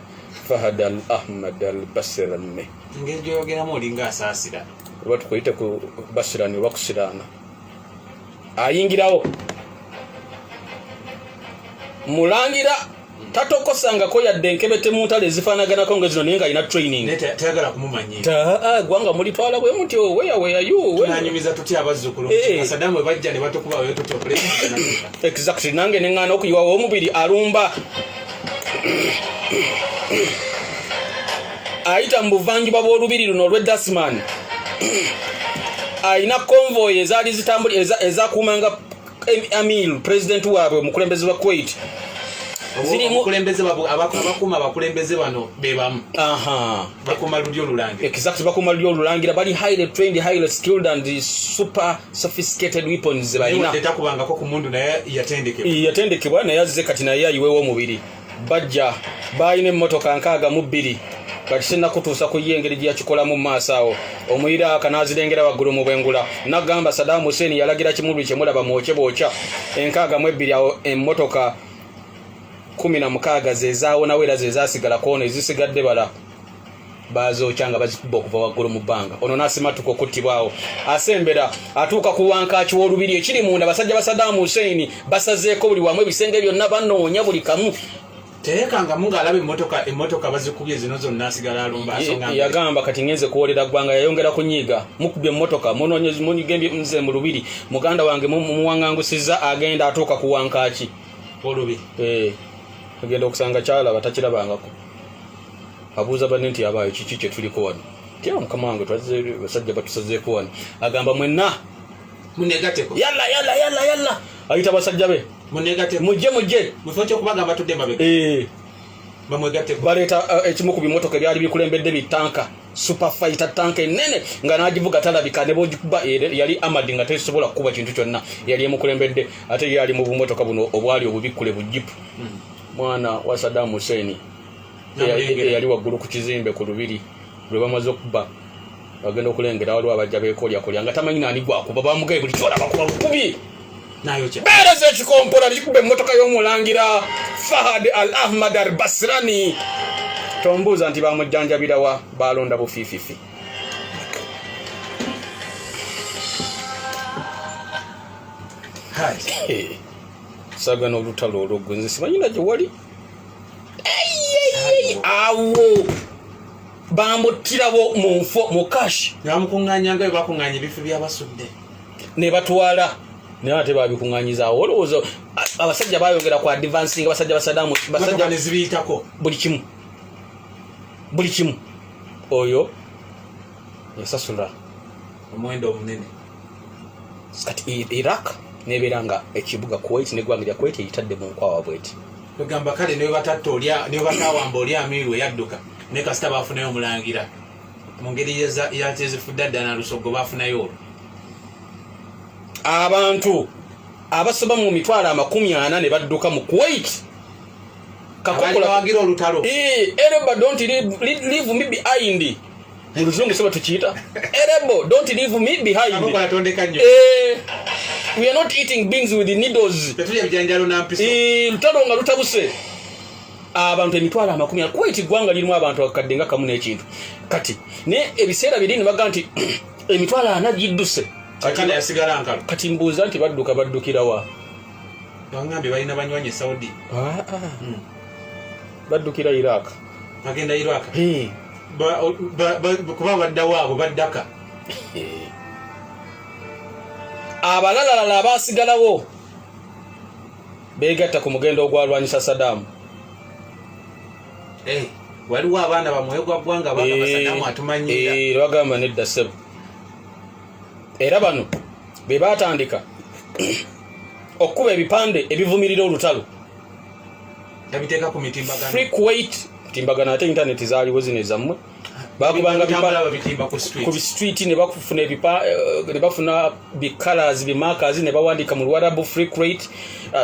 B: Fahad Al Ahmad Al Basran.
A: Engeri gyoyogeramu olinga asaasira.
B: Oba tukuyite ku Basirani oba kusiraana. Ayingirawo mulangira tatokosangako yadde enkebete mu ntalo ezifaanaganako nga zino, naye nga alina training.
A: Naye tayagala kumumanyiira.
B: Gwanga mulitwala bwe mutyo, weya weyayu.
A: Tunanyumiza tutya abazzukulu?
B: Eh.
A: Sadamu bwe bajja ne batukuba bwe tutya pulezidenti.
B: Exactly, nange neŋŋaana okuyiwawo omubiri. Alumba, ayita mu buvanjuba bw'olubiri luno olw'e Dasman. Ayina convoy ezaali zitambuli ezakuumanga Amir, president waabwe, omukulembeze wa Kuwait.
A: Obukulembeze abakuuma abakulembeze bano be bamu.
B: Aha.
A: Bakuuma lulyo olulangira.
B: Exactly, bakuuma lulyo olulangira. Bali highly trained, highly skilled and super sophisticated weapons ze
A: naye
B: balina.
A: wadde takubangako ku mundu, naye yatendekebwa.
B: Yatendekebwa, naye azze kati naye ayiwewo omubiri. Bajja balina emmotoka 62. Kati sinnakutuusa ku ye engeri gye yakikolamu mu maaso awo. Omuyiraaka n'azirengera waggulu mu bwengula, nagamba Saddam Hussein yalagira kimulwi kyemulaba mwokye bwokya 62. Awo emmotoka 16 ze zaawonawo era ze zaasigala kwono, ezisigadde bala bazookya nga bazikuba okuva waggulu mu bbanga. Ono n'asimatuka okuttibwawo. Asembera, atuuka ku wankaaki w'olubiri ekiri munda. Basajja ba Saddam Hussein basazeeko buli wamu, ebisenge byonna banoonya buli kamu.
A: Teyekangamu ng'alaba emmotoka bazikubye zino zonna, asigala alumba asonga mbere.
B: Yagamba kati ngenze kuwolera ggwanga. Yayongera kunyiiga, mukubye emmotoka, munigembye nze mu lubiri, muganda wange muwaŋŋangusiza. Agenda atuuka ku wankaaki
A: olubiri.
B: Eh, agenda okusanga kyalaba takirabangako. Abuuza banne nti abaayo kiki kye tuliko wano? Tya mukama wange, twazze basajja batusazeeko wano. Agamba mwenna
A: munegateko.
B: Yalla yalla yalla yalla, ayita basajja be.
A: Munegateko.
B: Mujje, mujje.
A: Mu kifo ky'okubagamba tudde mabega,
B: Eh,
A: bamwegatteko.
B: Baleeta ekimu ku bimotoka ebyali bikulembedde, bitanka, super fighter tank enene nga n'agivuga talabika ne bogikuba. Yali amadi nga tesobola kukuba kintu kyonna, yali emukulembedde. Ate ye ali mu bumotoka buno obwali obubikkule bujipu. Mwana wa Saddam Hussein
A: Namulengera.
B: Eyali waggulu ku kizimbe ku lubiri lwe bamaze okuba, agenda okulengera waliwo abajja bekolyakolya nga tamanyi nani gwakuba. Bamugaye buli kyolaba kuba bukubi.
A: Nayokya.
B: Beereza ekikompola likikuba emmotoka y'omulangira Fahad Al Ahmad Al Basrani. Tombuuza nti bamujjanjabirawa, balonda bufiififi.
A: Haji.
B: Saga n'olutalo olwo nze simanyina gye wali awo bamuttirawo mu nfo mu kashi.
A: Bamukuŋŋaanya nga bwe bakuŋŋaanya ebifo byabasudde.
B: Ne batwala, naye ate babikuŋŋaanyizaawo. Olowooza abasajja bayongera ku advancing, abasajja basadamu
A: motoka
B: basajja
A: ne zibiyitako.
B: Buli kimu, buli kimu. Oyo yasasula
A: omuwendo omunene.
B: Kati Iraq nebeera nga ekibuga Kuwait neggwanga lya Kuwait eyitadde mu nkwawa bweti.
A: Kwegamba kale ne batatta olya ne batawamba oli Amiru eyadduka, ne kasita bafunayo omulangira mu ngeri yatezifudde adda nalusogo bafunayo olwo.
B: Abantu abasoba mu 400,000 ne badduka mu Kuwait.
A: Kakokola olutalo.
B: Eh, Ereba, don't leave me behind. Mu luzungu seba tukiyita Erebo, don't leave me behind.
A: Kakokola tondeka nnyo.
B: Eh, we are not eating beans with needles.
A: Tetulya bijanjalo na mpiso.
B: Eh, lutalo nga lutabuse. Abantu 400,000. Kuwait ggwanga lirimu abantu akadde nga kamu n'ekintu. Kati ne ebiseera biri ne baga nti 400,000 gidduse.
A: Kati yasigala nkalo.
B: Kati mbuuza nti badduka baddukira wa?
A: Bangambye balina banywanyi e Saudi.
B: Baddukira Iraq.
A: Bagenda Iraq.
B: Hey.
A: Kuba baddawo abo baddaka.
B: Abalalalala abaasigalawo beegatta ku mugendo ogwalwanyisa Saddam.
A: Eh, waliwo abaana bamwoyo gwa ggwanga bagamba Saddam atumanyira.
B: Eh, bagamba nedda ssebo. Era bano be baatandika okukuba ebipande ebivumirira olutalo.
A: Babiteeka ku mitimbagano.
B: Free Kuwait, mitimbagano ate internet zaaliwo zino ezammwe. Bakubanga
A: Bitambula babitimba ku street.
B: Ku street ne bakufuna ebipa, ne bafuna bi colors, bi markers, ne bawandiika mu Luwarabu free Kuwait,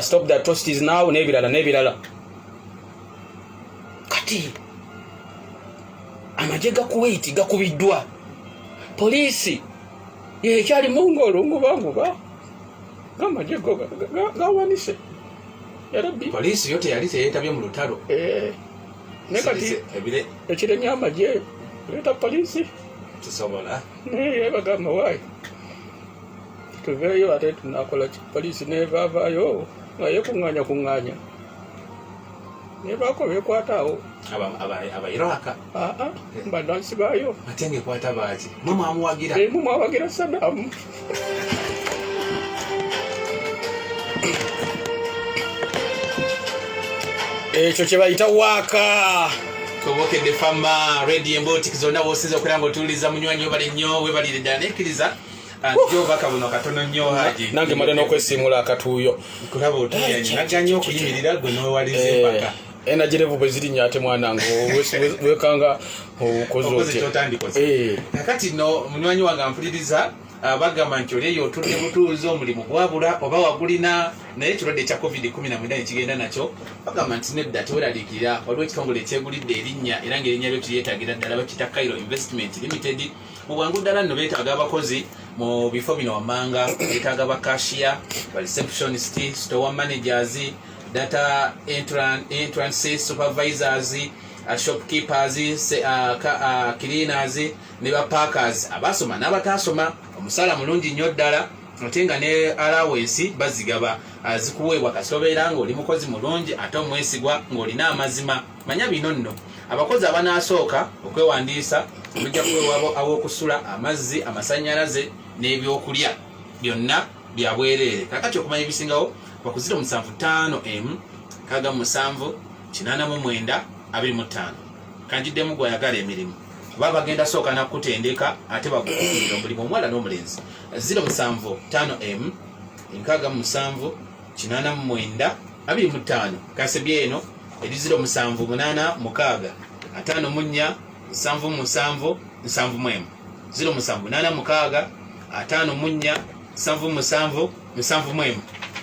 B: stop the atrocities now, n'ebirala n'ebirala. Kati amagye ga Kuwait gakubiddwa, poliisi ekyalimu ng'olungubanguba ng'amagye go gawanise. Yarabbi.
A: Poliisi yo teyali teyeetabye mu lutalo.
B: Eh, ne kati
A: Ebire
B: ekiremye amagye leeta poliisi.
A: Tusobola.
B: Naye bagamba waayi tuveeyo ate tunakola ki? Poliisi nevaavaayo nga yekuŋŋaanya kuŋŋaanya nebaako bekwata awo.
A: Abairaka.
B: Aa, bannansi baayo.
A: Ate ngaekwata baaki? Mwe mwamuwagira.
B: Emu mwawagira Sadamu. Ekyo kye bayita waaka.
A: Tubokedde fama radio embotik zonna wosinza okubeera nga otuwuliriza. Munywanyi webale nnyo, webalire ddala nekkiriza njo obubaka buno katono nnyo, Haji.
B: Nange mala n'okwesiimula akatuuyo.
A: Kulaba otuuyanye naganye okuyimirira gwe nowewaliza empaka.
B: Energy level bwe zirinnya ate mwana nga wekanga okoze
A: okoze
B: otya.
A: Kyotandikoze. Kakati no munywanyi wange ampuliriza, bagamba nti oli eyo otudde butuuzi, omulimu gwabula oba wagulina, naye ekirwadde ekya COVID-19 nekigenda nakyo. Bagamba nti nedda, teweraliikirira, waliwo ekitongole ekyegulidde erinnya era ngaerinnya lyo kiryetaagira ddala, bakiyita Cairo Investment Limited. Mu bwangu ddala nno beetaaga abakozi mu bifo bino wammanga: beetaaga ba cashier, ba receptionist, store managers, data entrance supervisors, shopkeepers, cleaners ne ba packers, abasoma n'abataasoma. Omusaala mulungi nnyo ddala, ate nga ne allowance bazigaba, zikuweebwa kasobeera ng'oli mukozi mulungi ate omwesigwa ng'olina amazima. Manya bino nno, abakozi abanaasooka okwewandiisa mujja kuweebwa aw'okusula, amazzi, amasannyalaze n'ebyokulya byonna bya bwereere. Kakati okumanya ebisingawo baku 075 m 67 89 25. Kanjiddemu, gwayagala emirimu kuba bagenda sooka nakutendeka ate bakukuulira omulimu, omuwala n'omulenzi. 075 m 67 89 25. Kasebye eno eri 0786 54 77 71, 0786 54 77 71.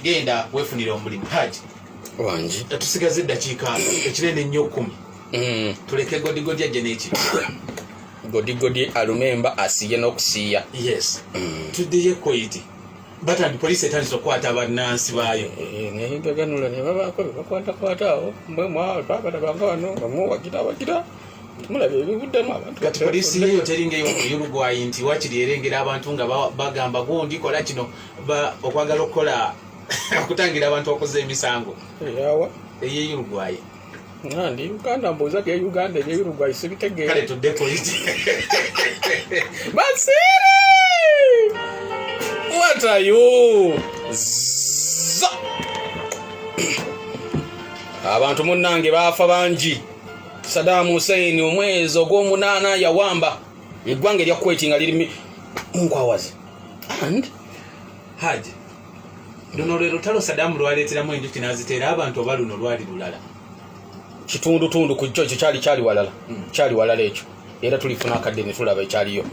A: Genda weefunire omulimu, Haji.
B: Wangi.
A: Tusigaze eddakiika ekinene ennyo 10. Tuleke godigodi ajje n'eki.
B: Godigodi alumemba asiye n'okusiiya.
A: Yes, tuddeyo Kuwait. Batandi poliisi etandise okukwata bannansi baayo.
B: Eh, negaganula ne babaako bebakwatakwata awo mbwe twabalabanga wano nga muwagira wagira, mulabye ebivuddemu abantu.
A: Kati poliisi yeyo teringa ey'Uruguay nti wakiri erengera abantu nga bagamba gundi kola kino, okwagala okukola okutangira abantu okuza emisango.
B: Eyawa?
A: Ey'Uruguay.
B: Ndi Uganda, mbuuza bya Uganda, ebya Uruguay sibitegeera.
A: Kale tudde Kuwait.
B: Basiri! What are you? Za! Abantu munnange baafa bangi. Saddam Hussein omwezi ogw'omunaana yawamba eggwanga erya Kuwait nga liri munkwawazi. And
A: Haji, luno lwe lutalo Sadamu lwaleeteramu enjuki n'aziteera abantu oba luno lwali lulala?
B: Kitundutundu ku kyo ekyo kyali walala. Kyali walala ekyo. Era tulifuna akadde ne tulaba ekyaliyo.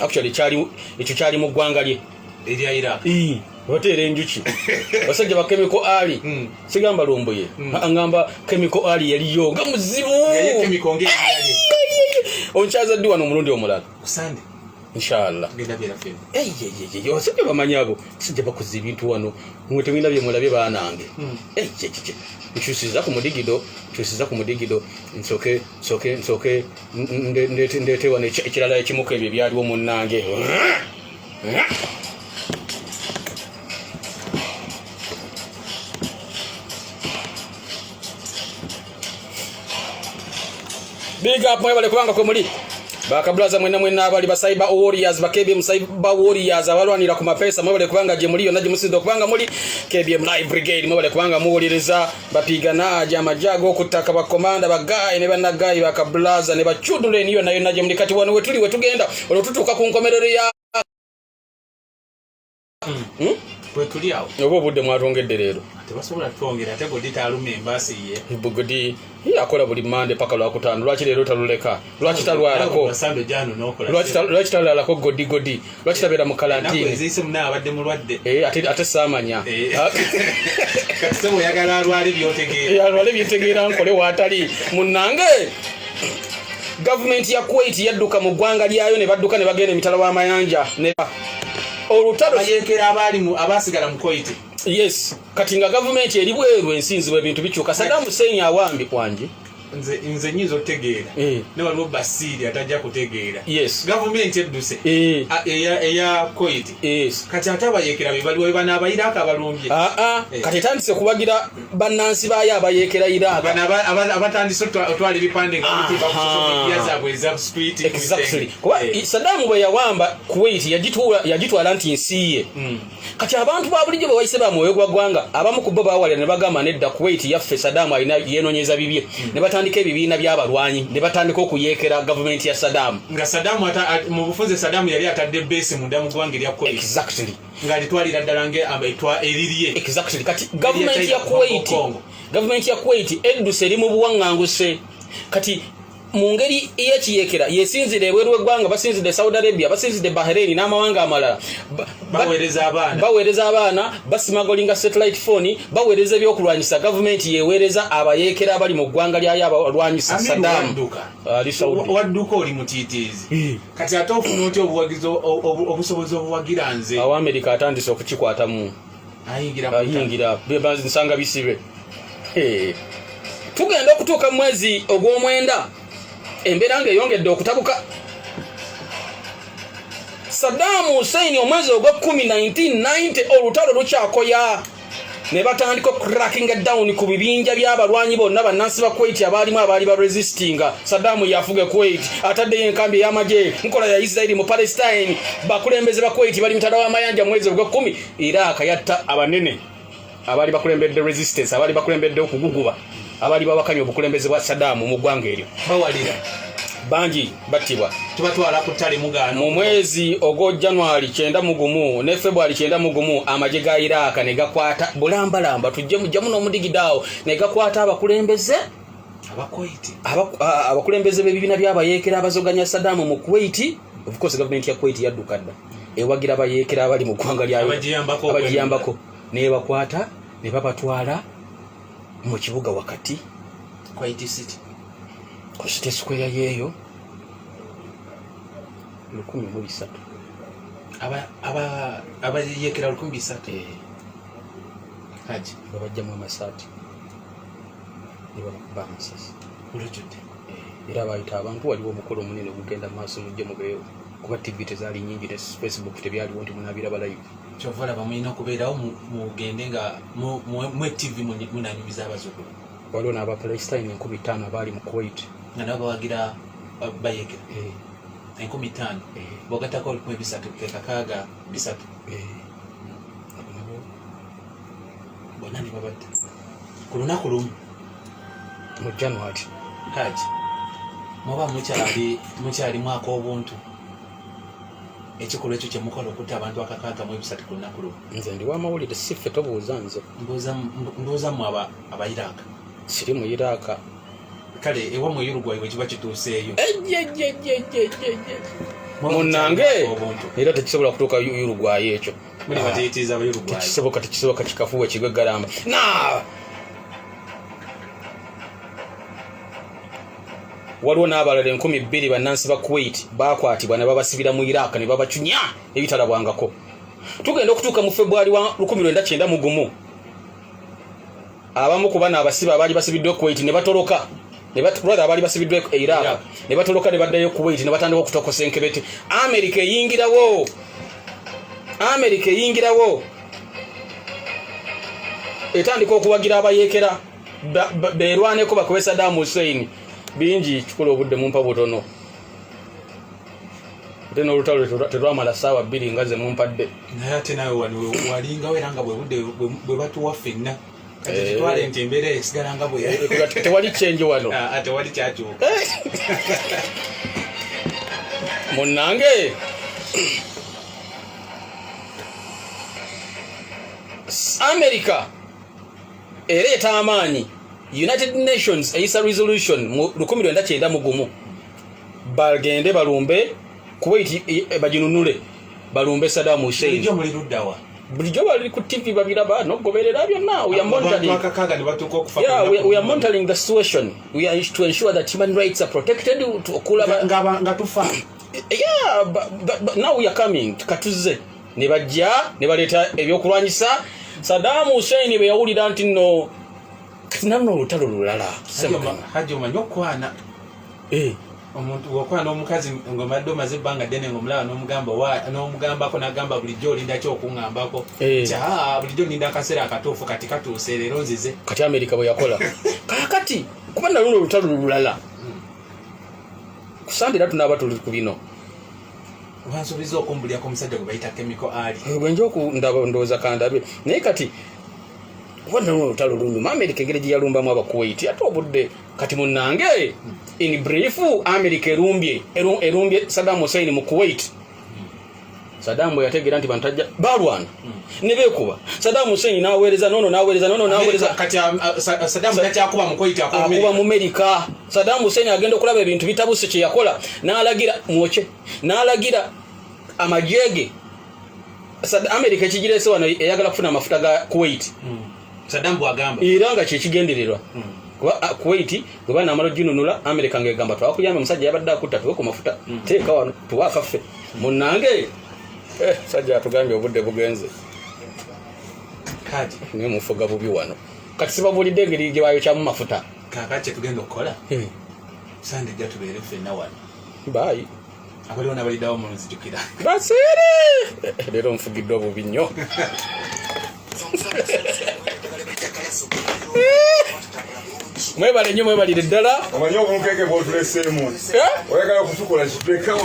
B: Actually kyali ekyo kyali mu ggwanga lye.
A: Erya Iraq.
B: Bateera enjuki basajja ba Chemical Ali. Sigamba Lumbuye. Ngamba Chemical Ali yaliyo nga muzibu.
A: Nga ye Chemical ng'erinnya lye.
B: Onkyaza ddi wano omulundi omulala?
A: Ku Sande.
B: Inshallah.
A: Tugenda beera ffenna.
B: Eyeyeyeye, abasajja bamanyi abo, basajja bakoze ebintu wano. Mwe temulina bye mulabye baanange. Eyeyeye. Nkyusiza ku mudigido, nkyusiza ku mudigido, nsooke, nsooke, nsooke, ndeete wano ekirala ekimu ku ebyo ebyaliwo munnange. Big up mwebale kubanga kwe muli. Bakabulaza mwena mwena abali ba Cyber Warriors, ba KBM Cyber Warriors abalwanira ku mapesa mwebale kubanga gye muli yonna gye musinze okubanga muli KBM Live Brigade mwebale kubanga muwuliriza bapigana aja amagye ag'okuttaka bakomanda bagayi ne bannagayi bakabulaza ne bachuduleni yonna yonna gye muli. Kati wano we tuli we tugenda olwo tutuuka ku nkomerero ya
A: Bwetuli awo.
B: Oba obudde mwatwongedde leero.
A: Tebasobola twongera ate Godi taaluma embaasi ye.
B: Godi ye akola buli Mande paka Lwakutaano. Lwaki leero taluleka? Lwaki talwalako?
A: Sande jano n'okola.
B: Lwaki talwalako Godi Godi? Lwaki tabeera mu kalantiini?
A: Ennaku eziyise munna abadde mulwadde.
B: Ate saamanya.
A: Kati sebo oyagala alwale by'otegeera.
B: Alwale by'otegeera nkole waatali. Munnange. Gavumenti ya Kuwait yadduka mu ggwanga lyayo ne badduka ne bagenda emitala w'amayanja ne olutalo
A: abayeekera abaali mu abaasigala mu Kuwait.
B: Yes, kati nga gavumenti eri bweru ensinzibwa ebintu bikyuka. Saddam Hussein awambye wangi.
A: Nze nnyinza okutegeera. Ne waliwo Basiiri atajja kutegeera. Gavumenti edduse. Eya Kuwait. Kati ate abayeekera be baliwo bano Abayiraaka abalumbye.
B: Kati etandise kuwagira bannansi baayo abayeekera Iraq.
A: Bano abatandise otwala ebipande nga bitimba ku social media zaabwe eza street.
B: Exactly. Kuba Saddam bwe yawamba Kuwait yagitwala nti nsi ye. Kati abantu ba bulijjo bwe bayise ba mwoyo gwa ggwanga, abamu ku bo baawalira ne bagamba nedda Kuwait yaffe, Saddam alina yeenoonyeza bibye. Ne batandika ebibiina by'abalwanyi, ne batandika okuyeekera gavumenti ya Saddam.
A: Nga Saddam mu bufunze Saddam yali atadde base munda mu ggwanga erya Kuwait.
B: Exactly.
A: Ng'alitwalira ddala eririye.
B: Exactly. Kati
A: Erya
B: gavumenti ya
A: China kuva mu
B: Kuwait,
A: Congo.
B: gavumenti ya Kuwait edduse eri mu buwaŋŋanguse. Kati mu ngeri ey'ekiyeekera yesinzira ebweru w'eggwanga, basinzidde Saudi Arabia, basinzidde Bahrain n'amawanga amalala.
A: Baweereza abaana.
B: Baweereza abaana, basimagolinga satellite phone, baweereza ebyokulwanyisa. Gavumenti yeweereza abayeekera abali mu ggwanga lyayo abalwanyisa
A: Amiru
B: Saddam.
A: wadduka.
B: Ali Saudi.
A: Wadduka oli mutiitiizi. Kati ate ofuna otya obuwagizi obusobozi obuwagira nze?
B: Awo Amerika atandise okukikwatamu.
A: Ayingira mu ttaka.
B: Ayingira. Nsanga bisibe. Tugenda okutuuka mu mwezi ogw'omwenda, embeera ng'eyongedde okutabuka. Saddam Hussein omwezi ogw'ekkumi 1990 olutalo lukyakoya. Ne batandika cracking down ku bibinja by'abalwanyi bonna bannansi ba Kuwait abaalimu abaali ba resistinga. Saddam yafuga Kuwait, ataddeyo enkambi ey'amagye, nkola ya Israeli mu Palestine. Bakulembeze ba Kuwait bali mitala w'amayanja. Mu mwezi ogw'ekkumi Iraq yatta abanene abaali bakulembedde resistance, abaali bakulembedde okuguguba, abaali bawakanya obukulembeze bwa Saddam mu ggwanga eryo.
A: Bawalira.
B: Bangi battibwa.
A: Tubatwala ku ttale mugaano.
B: Mu mwezi ogwo January 91 ne February 91 amagye ga Iraq ne gakwata bulambalamba, tujje mujjamu n'omudigidaawo, ne gakwata abakulembeze
A: Abakuwaiti.
B: Abakulembeze b'ebibiina by'abayeekera abazoganya Saddam mu Kuwait. Of course government ya Kuwait yadduka dda, ewagira abayeekera abali mu ggwanga lyayo.
A: Abagiyambako.
B: Abagiyambako. Ne bakwata ne babatwala mu kibuga wakati
A: Kuwait City.
B: Ku City Square yeeyo 1300.
A: Abayeekera 1300. Haji.
B: Babajjamu amasaati ne babakuba amasasi.
A: Olujjudde.
B: Era bayita abantu, waliwo omukolo omunene ogugenda mu maaso, mujje mubeewo, kuba TV tezaali nyingi ne Facebook tebyaliwo nti munaabiraba live.
A: Kyova olaba mulina okubeerawo mugende nga mwe TV munanyumiza abazzukulu.
B: Waliwo n'Abapalestine 5,000 abaali mu Kuwait.
A: Nga nabo bawagira bayeekera. 5,000. Bw'ogattako 1300 ke 6300.
B: Abo nabo
A: bonna ne babatta ku lunaku lumu.
B: Mu January.
A: Haji, muba mukyalimu ak'obuntu ekikolwa ekyo kye mukola okutta abantu 6300 ku lunaku lumu?
B: Nze ndi w'amawulire, si ffe, tobuuza nze.
A: Mbuuza mmwe Abayiraaka.
B: Siri mu Iraaka.
A: Kale ewammwe Uruguay bwe kiba kituuseeyo.
B: Ejjejjejjejjejje.
A: Muba
B: Munnange
A: mukyalimu ak'obuntu.
B: Era tekisobola kutuuka Uruguay ekyo.
A: Muli batiyitiriza bayurugwayi.
B: Tekisoboka, tekisoboka, kikafuuwe kigwe galamba na waliwo n'abalala 2000 bannansi ba Kuwait bakwatibwa ne babasibira mu Iraq ne babacunya ebitalabwangako. Tugenda okutuuka mu February wa 1991, abamu ku bano abasibe abaali basibiddwa e Kuwait ne batoloka, rather abaali basibiddwa e Iraq ne batoloka ne baddayo Kuwait ne batandika okutokosa enkebete. America eyingirawo, America eyingirawo, etandika okuwagira abayeekera beerwaneko bakube Saddam Hussein. Bingi kikula obudde mumpa butono, ate n'olutalo tetwamala ssaawa 2 nga ze mumpadde.
A: Naye ate nawe wano walingawo, era nga bwe budde bwe batuwa ffenna kati tutwale nti embeera esigala nga bwe
B: Tewali change wano.
A: Ah, ah, tewali kyakyuka.
B: Munnange, America ereeta amaanyi. United Nations eyisa resolution mu 1991 bagende balumbe Kuwait, baginunule, balumbe Saddam Hussein.
A: Bulijjo muli luddawa?
B: Bulijjo bali ku TV, babiraba nogoberera byonna. We are monitoring.
A: Abantu akakaaga ne batuuka okufa.
B: Yeah, we are monitoring the situation. We are to ensure that human rights are protected, to okulaba
A: nga tufa.
B: Yeah, but now we are coming. Katuze ne bajja ne baleeta ebyokulwanyisa. Saddam Hussein bwe yawulira nti nno kati nanno olutalo lulala.
A: Hajji, omanyi okukwana omuntu, okwana omukazi ng'omadde omaze ebbanga ddene ng'omulaba, n'omugamba n'omugambako, n'agamba bulijjo olinda ki okuŋŋambako? Kya bulijjo ninda akaseera akatuufu, kati katuuse, leero nzize.
B: Kati Amerika bwe yakola kaakati, kuba naluno olutalo lulala kusambira, tunaaba tuli ku bino.
A: Wansuubiza okumbulyako omusajja gwe bayita Chemical Ali.
B: Bwenja okundaba, ndowooza kandabe. Naye kati kuba naluno olutalo lunyuma, Amerika engeri gye yalumbamu Abakuwait, ate obudde kati munnange, in brief, Amerika erumbye erumbye Saddam Hussein mu Kuwait. Saddam bwe yategeera nti bantu ajja balwana ne beekuba, Saddam Hussein n'aweereza nono, n'aweereza nono, n'aweereza.
A: Kati Saddam takyakuba mu Kuwait, akuba
B: akuba mu Amerika. Saddam Hussein agenda okulaba ebintu bitabuse, kye yakola n'alagira mwokye, n'alagira amagye ge. Amerika ekigirese wano eyagala kufuna amafuta ga Kuwait.
A: Saddam bwagamba.
B: Era nga kyekigendererwa, kuba Kuwait bwe banamala oginunula, Amerika ngegamba twakuyamba, omusajja yabadde akutta, tuwe ku mafuta, teeka wano tuwe akaffe. Munnange, sajja atugambye obudde bugenze.
A: Kati
B: naye mufuga bubi wano. Kati sibabuulidde engeri gye bayokyamu mafuta.
A: Kakati kyetugenda okukola, Sande ejja tubeere ffenna wano.
B: Baayi.
A: Abaliwo n'abaliddawo munzijukira.
B: Baseere. Leero nfugiddwa bubi nnyo. Mwebale nnyo, mwebalire ddala.
D: Omanyi obunkenke bwotuleseemu?
B: Eh?
D: Oyagala kutukola kituleka.